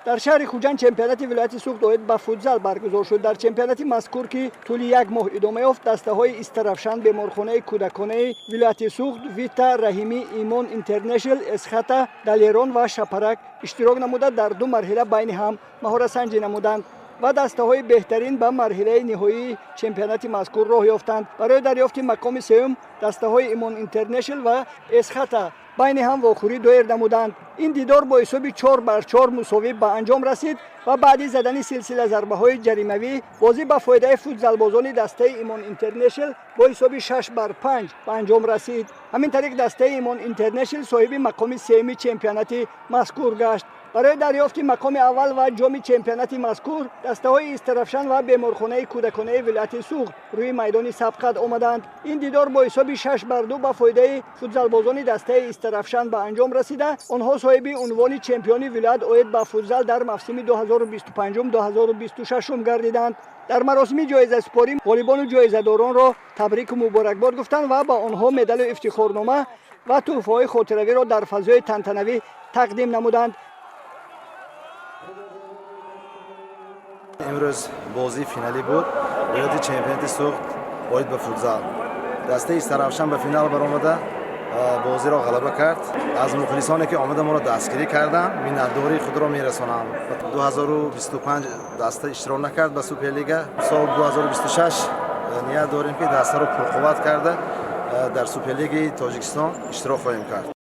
Дар шаҳри Хуҷанд чемпионати вилояти Суғд оид ба футзал баргузор шуд. Дар чемпионати мазкур, ки тӯли як моҳ идома ёфт, дастаҳои Истаравшан, беморхонаи кӯдаконаи вилояти Суғд, Вита, Раҳимӣ, Имон Интернешнл, Эсхата, Далерон ва Шапарак иштирок намуда, дар ду марҳила байни ҳам маҳоратсанҷӣ намуданд ва дастаҳои беҳтарин ба марҳилаи ниҳоии чемпионати мазкур роҳ ёфтанд. Барои дарёфти мақоми сеюм дастаҳои Имон Интернешнл ва Эсхата байни ҳам вохӯрӣ доир намуданд. Ин дидор бо ҳисоби 4 бар 4 мусовӣ ба анҷом расид ва баъди задани силсила зарбаҳои ҷаримавӣ бозӣ ба фоидаи футзалбозони дастаи Имон Интернешнл бо ҳисоби 6 бар 5 ба анҷом расид. Ҳамин тариқ, дастаи Имон Интернешнл соҳиби мақоми сеюми чемпионати мазкур гашт. Барои дарёфти мақоми аввал ва ҷоми чемпионати мазкур дастаҳои Истаравшан ва беморхонаи кӯдаконаи вилояти Суғд рӯи майдони сабқат омаданд. Ин дидор бо ҳисоби 6 бар 2 ба фоидаи футзалбозони дастаи Истаравшан ба анҷом расида, онҳо соҳиби унвони чемпиони вилоят оид ба футзал дар мавсими 2025-2026 гардиданд. Дар маросими ҷоизасупорӣ ғолибону ҷоизадоронро табрику муборакбод гуфтанд ва ба онҳо медалу ифтихорнома ва тӯҳфаҳои хотиравиро дар фазои тантанавӣ тақдим намуданд. Имрӯз бозии финалӣ буд, вилояти чемпионати Суғд оид ба футзал. Дастаи Истаравшан ба финал баромада, бозиро ғалаба кард. Аз мухлисоне, ки омада моро дастгирӣ карданд, миннатдории худро мерасонам. 2025 даста иштирок накард ба Суперлига. Соли 2026 ният дорем, ки дастаро пурқувват карда, дар Суперлигаи Тоҷикистон иштирок хоҳем кард.